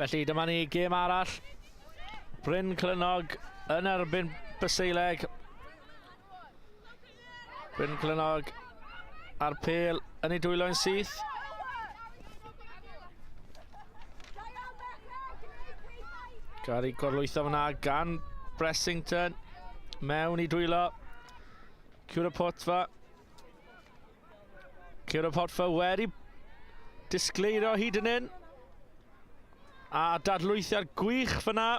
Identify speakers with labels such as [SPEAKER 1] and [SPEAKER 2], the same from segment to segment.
[SPEAKER 1] Felly dyma ni gêm arall. Bryn Clynog yn erbyn Byseileg. Bryn Clynog a'r pêl yn ei dwylo'n syth. Gael ei gorlwytho fyna gan Bressington mewn i dwylo. Cyw'r y potfa. Curo Potfa wedi disgleirio hyd yn hyn. A dadlwythiad gwych fyna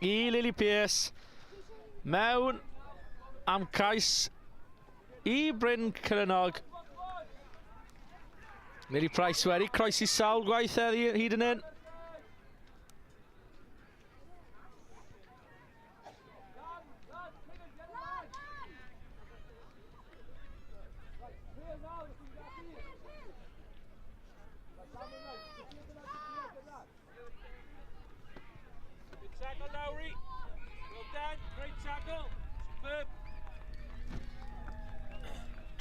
[SPEAKER 1] i Lily Pearce mewn am cais i Bryn Celynog. Lily Price wedi croesi sawl gwaith heddi hyd yn hyn.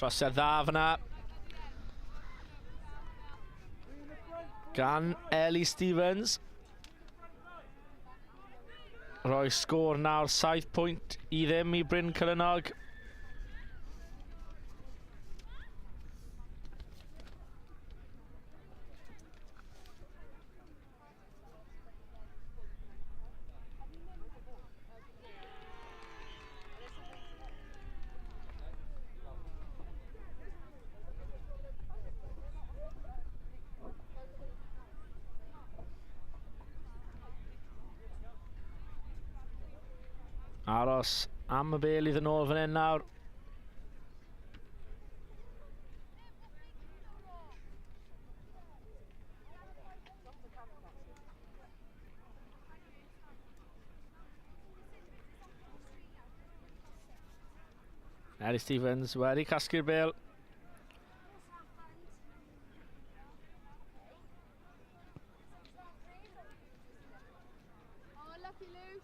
[SPEAKER 1] Trosiad dda fyna. Gan Ellie Stevens. Rhoi sgôr nawr 7 pwynt i ddim i Bryn Celynog. Aros am y bel iddyn nôl fan hyn nawr. Harry Stevens wedi casglu'r bel.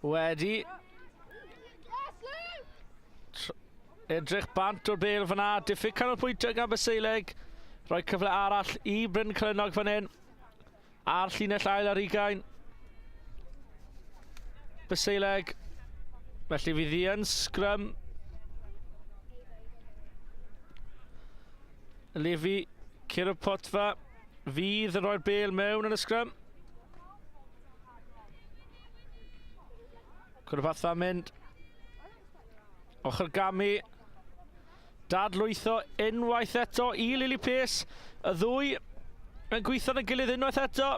[SPEAKER 1] Wedi edrych bant o'r bel fyna. Diffyg canolbwyntio gan Baseileg. Rhoi cyfle arall i Bryn Clynog fan hyn. A'r llinell ail ar ugain. Baseileg. Felly fydd hi yn sgrym. Lefi Cirapotfa fydd yn rhoi'r bel mewn yn y sgrym. Cwrpatha mynd. Ochr gamu. Dadlwytho unwaith eto i Lily Pearce. Y ddwy yn gweithio yn y gilydd unwaith eto.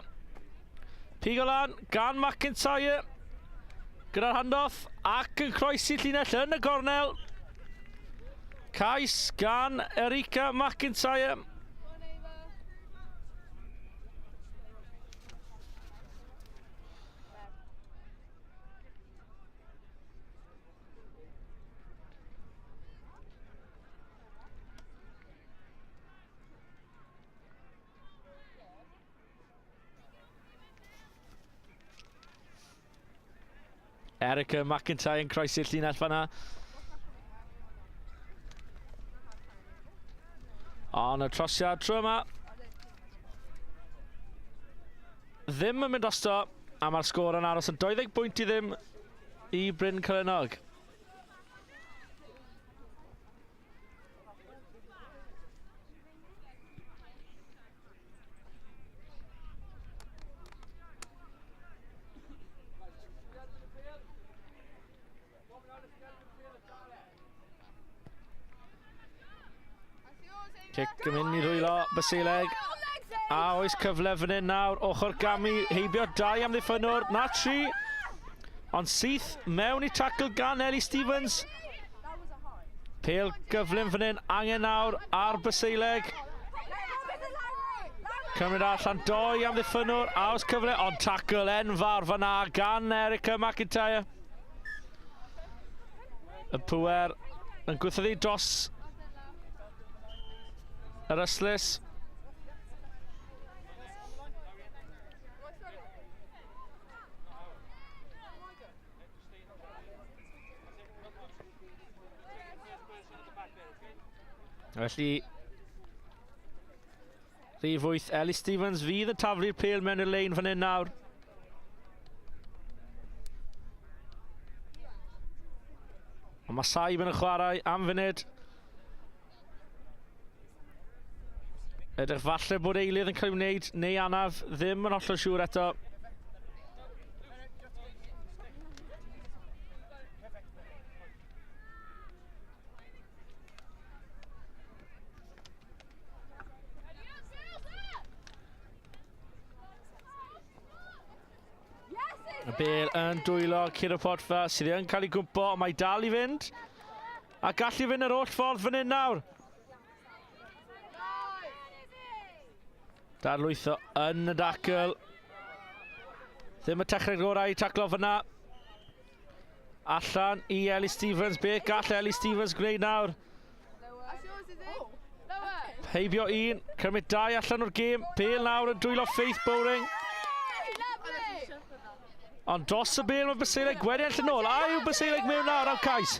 [SPEAKER 1] Pigo lan gan McIntyre. Gyda'r handoff ac yn croesi llinell yn y gornel. Cais gan Erika McIntyre. Erica McIntyre yn croesi'r llinell fanna. Ond y trosiad trwy yma. Ddim yn mynd drosto, a mae'r sgôr yn aros yn 20 bwynt i ddim i Bryn Celynog. Cic yn mynd i ddwylo Basileg. A oes cyfle fan hyn nawr, ochr gamu, heibio dau amddiffynnwr, na tri. Ond syth mewn i tackle gan Ellie Stevens. Pel gyflym fan hyn, angen nawr ar Byseileg. Cymryd allan doi amddiffynnwr, a oes cyfle, ond tackle enfawr fanna gan Erica McIntyre. Y pwer yn gwythyddu dros yr ystlys. Felly, rhif 8, Ellie Stevens fydd yn taflu'r pêl mewn i'r lein fan hyn nawr. Ond mae Saib yn y chwarae am funud. Edrych falle bod eilydd yn cael ei wneud neu anaf, ddim yn hollol siŵr eto. Y bel yn dwylo Ciro Portfa sydd yn cael ei gwmpo, ond mae dal i fynd. A gallu fynd yr holl ffordd fan hyn nawr. Darlwytho yn y dacl. Ddim y techneg gorau i taclo fyna. Allan i Ellie Stevens. Be gall Ellie Stevens gwneud nawr? Heibio un, cymryd dau allan o'r gêm. Bale nawr yn dwylo Faith Bowring. Ond dros y bel mae Baseileg wedi enll yn ôl. A yw Baseileg mewn nawr am cais?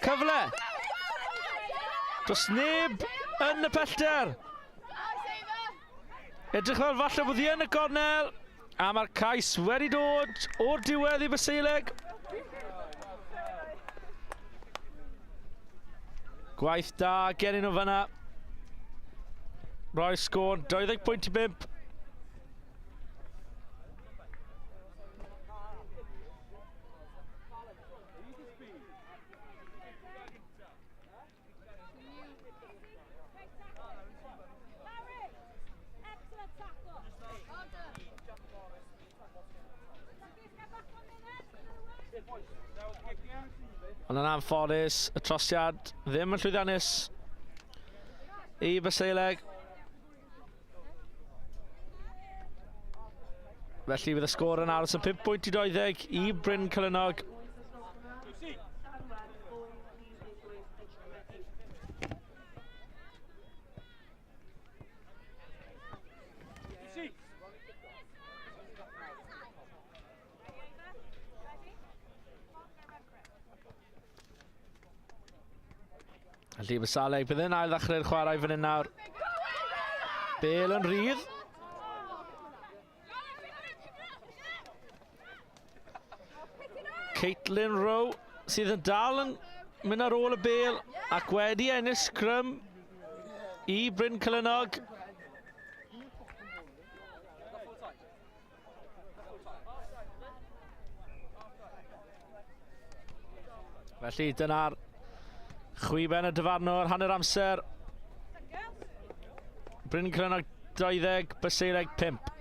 [SPEAKER 1] Cyfle. Does neb yn y pellter. Edrych fel falle bod hi yn y gornel. A mae'r cais wedi dod o'r diwedd i Baseileg. Gwaith da gen nhw fyna. Roi'r sgôr 20.5. Ond yn anffodus, y trosiad ddim yn llwyddiannus i Baseileg. Felly bydd y sgôr yn aros yn 5 pwynt i 20 i Bryn Celynog. Felly Basaleg, bydd yn ail ddechrau'r chwarae fan hyn nawr. Bale yn rhydd. Caitlin Rowe sydd yn dal yn mynd ar ôl y bel ac wedi ennill sgrym i Bryn Celynog. Felly dyna'r chwiben y dyfarnwr hanner amser. Bryn Crynog 20, Baseileg 5.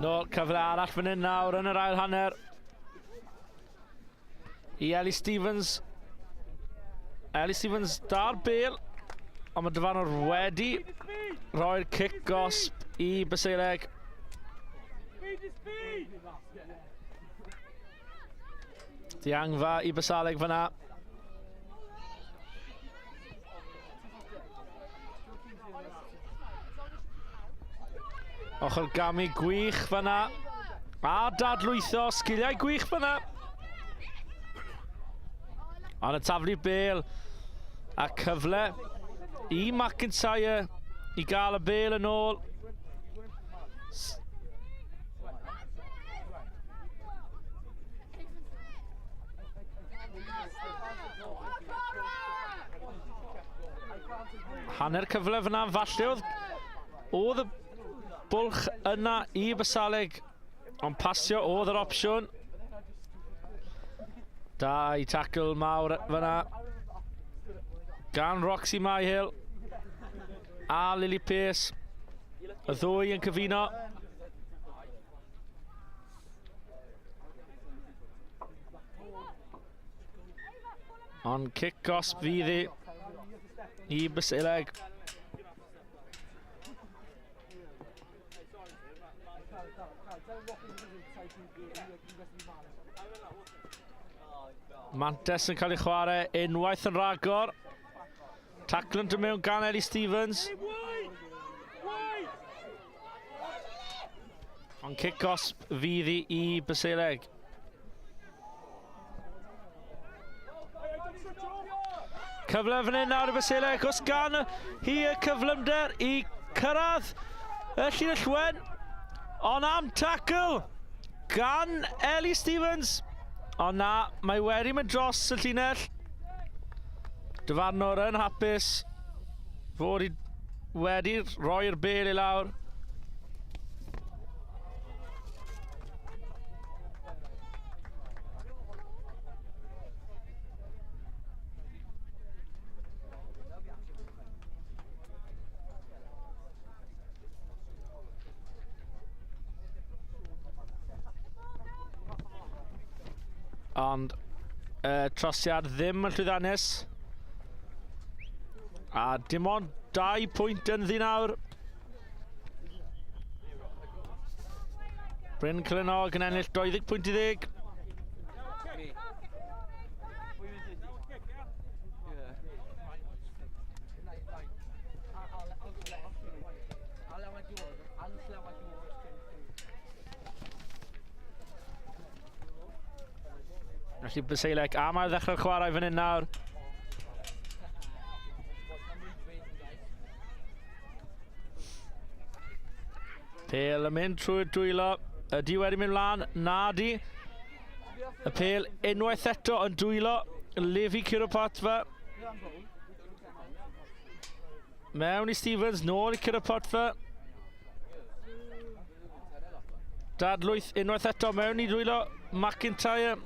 [SPEAKER 1] Nôl cyfle arall fan hyn nawr yn yr ail hanner. I Ellie Stevens. Ellie Stevens da'r bel, ond mae dyfarnwr wedi rhoi'r cic gosb i Baseileg. Diangfa i Basaleg fyna. Ochr gamu gwych fyna. A dadlwytho, sgiliau gwych fyna. Ond y taflu bel a cyfle i McIntyre i gael y bel yn ôl. Hanner cyfle fyna, falle oedd, oedd y bwlch yna i Bysaleg, ond pasio oedd yr opsiwn. Da i tackle mawr fyna gan Roxy Myhill a Lily Pearce. Y ddwy yn cyfuno. Ond cic gosb fydd hi i Basileg. Mantes yn cael ei chwarae unwaith yn rhagor. Tacl yn dod mewn gan Ellie Stevens. Ond cic gosb fydd i i Byseleg. Cyfle fan hyn nawr i Byseleg. Os gan hi y cyflymder i cyrraedd y llinell wen. Ond am tackle gan Ellie Stevens. Ond na, mae wedi mynd dros y llinell. Dyfarnwr yn hapus fod i wedi rhoi'r bel i lawr. Ond y trosiad ddim yn llwyddiannus. A dim ond 2 pwynt yn ddi nawr. Bryn Clynog yn ennill 20 pwynt i ddeg. Felly Byseilec am ail ddechrau'r chwarae fan hyn nawr. Pel yn mynd trwy'r dwylo. Ydy wedi mynd mlaen? Na di. Y pel unwaith eto yn dwylo. Levi Ciropatfa. Mewn i Stevens, nôl i Ciropatfa. Dadlwyth unwaith eto mewn i dwylo McIntyre.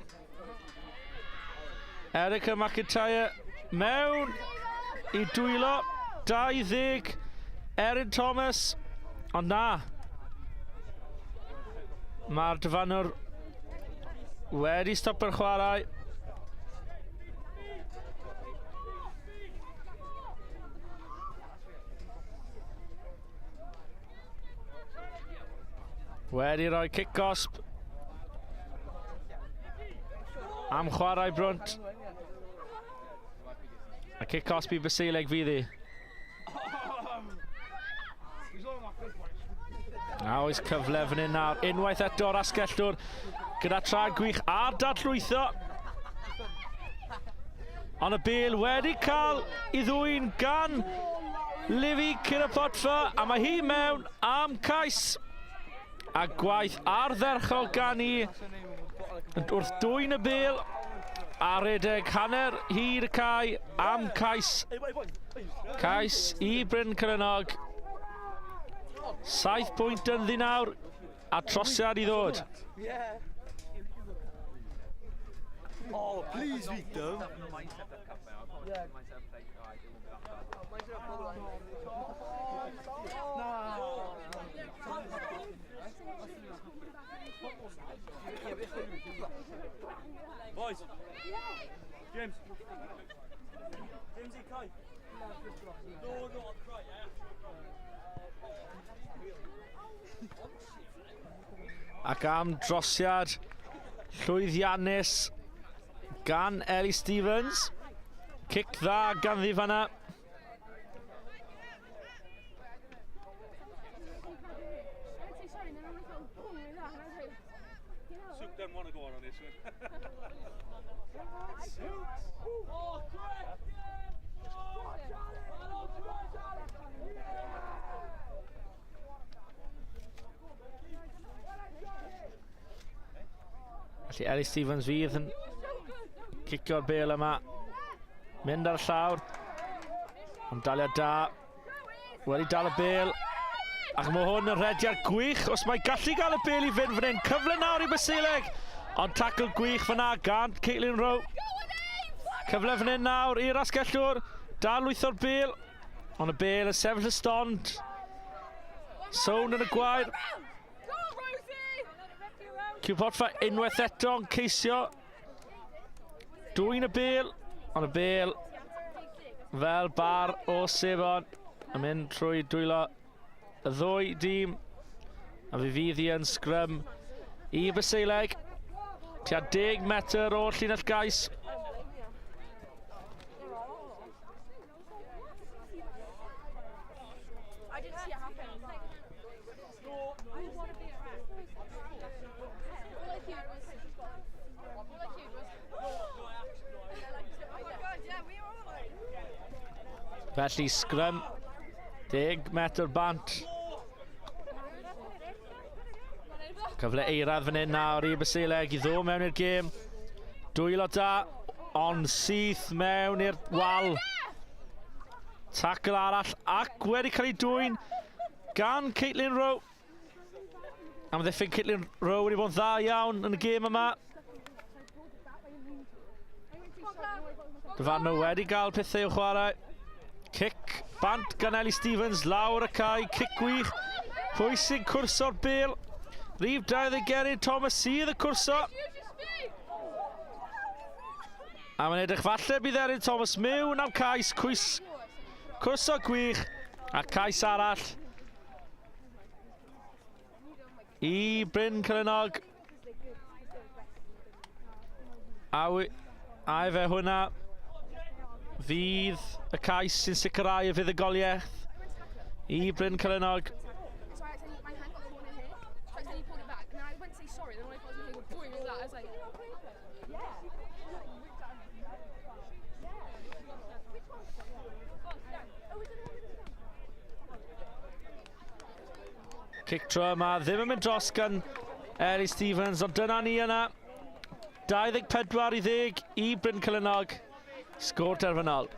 [SPEAKER 1] Erica McIntyre mewn i dwylo 20 Erin Thomas. Ond na. Mae'r dyfannwr wedi stopio'r chwarae. Wedi rhoi cic gosb am chwarae brwnt. A cic gosb i Basileg fydd hi. A oes cyfle fan hyn nawr. Unwaith eto'r asgellwr gyda traed gwych a'r dadlwytho. Ond y bel wedi cael i ddwyn gan Livi Kirapotfa, a mae hi mewn am cais. A gwaith ardderchog gan i wrth dwyn y bel. a redeg hanner hyd y cae am cais. Cais i Bryn Cyrnog. 7 pwynt yn ddi nawr a trosiad i ddod.
[SPEAKER 2] Oh, please beat them.
[SPEAKER 3] Boys. James. Jamesy, Kai. No, no, I'm crying.
[SPEAKER 1] Ac am drosiad llwyddiannus gan Ellie Stevens. Cic dda ganddi fanna.
[SPEAKER 3] Soup doesn't want to go on on this one.
[SPEAKER 1] Felly Ellie Stevens fydd yn cicio'r bel yma. Mynd ar y llawr. Ond daliad da. Wedi dal y bel. Ac mae hwn yn rhediad gwych. Os mae gallu gael y bel i fynd fan hyn. Cyfle nawr i Basileg. Ond tacl gwych fyna gan Caitlin Rowe. Cyfle fan hyn nawr i'r asgellwr. Dal lwytho'r bel. Ond y bel yn sefyll y stond. Sownd yn y gwair. Cwpotfa unwaith eto yn ceisio dwyn y bel, ond y bel fel bar o sebon yn mynd trwy dwylo y ddwy dîm a fe fydd hi yn sgrym i Baseileg tua 10 metr o'r llinell gais. Felly sgrym 10 metr bant. Cyfle eiradd fan hyn nawr i Basileg i ddod mewn i'r gêm. Dwylo da, ond syth mewn i'r wal. Tackle arall ac wedi cael ei dwyn gan Caitlin Rowe. Amddiffyn Caitlin Rowe wedi bod yn dda iawn yn y gêm yma. Dyfarnwr wedi gael pethau i'w chwarae. Cic bant gan Ellie Stevens lawr y cae, cic gwych. Pwy sy'n cwrso'r bel? Rhif 20 Erin Thomas sydd y cwrso. A mae'n edrych falle bydd Erin Thomas mewn am cais, cwys, cwrso gwych a cais arall i Bryn Celynog. A, a efe hwnna fydd y cais sy'n sicrhau y fuddugoliaeth i Bryn Celynog. Cic tro yma, ddim yn mynd dros gan Ellie Stevens, ond dyna ni yna. 24 i 10 i Bryn Celynog. Sgôr terfynol.